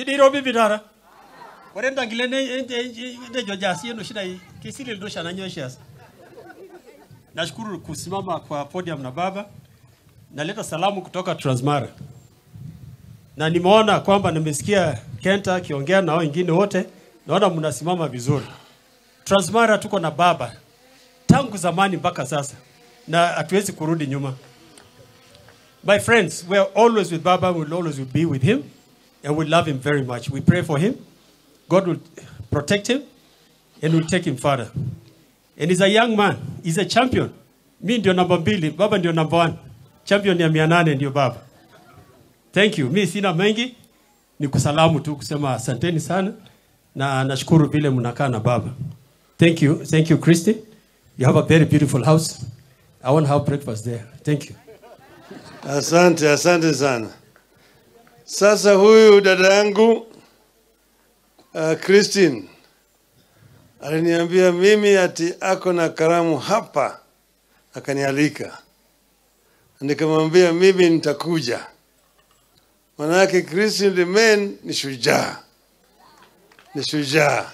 Nairobi bitara. Ore ntangile ne jasi yenu shida hii. Kisili ndosha na nyosha. Nashukuru kusimama kwa podium na baba. Naleta salamu kutoka Transmara. Na nimeona kwamba nimesikia Kenta akiongea na wengine wote, naona mnasimama vizuri. Transmara tuko na baba tangu zamani mpaka sasa, na hatuwezi kurudi nyuma. My friends, we are always with Baba, we will always be with him, and we love him very much. We pray for him. God will protect him and will take him further. And he's a young man, he's a champion. Mi ndio namba 2, Baba ndio namba 1. Champion ya 800 ndio Baba. Thank you. Mi sina mengi, ni kusalamu tu kusema asanteni sana na nashukuru vile mnakaa na Baba. Thank you. Thank you, Christy. You have a very beautiful house. I want to have breakfast there. Thank you. Asante, asante sana. Sasa huyu dada yangu Christine aliniambia mimi ati ako na karamu hapa, akanialika. Nikamwambia mimi nitakuja. Manake Christine Lemein ni shujaa. Ni shujaa.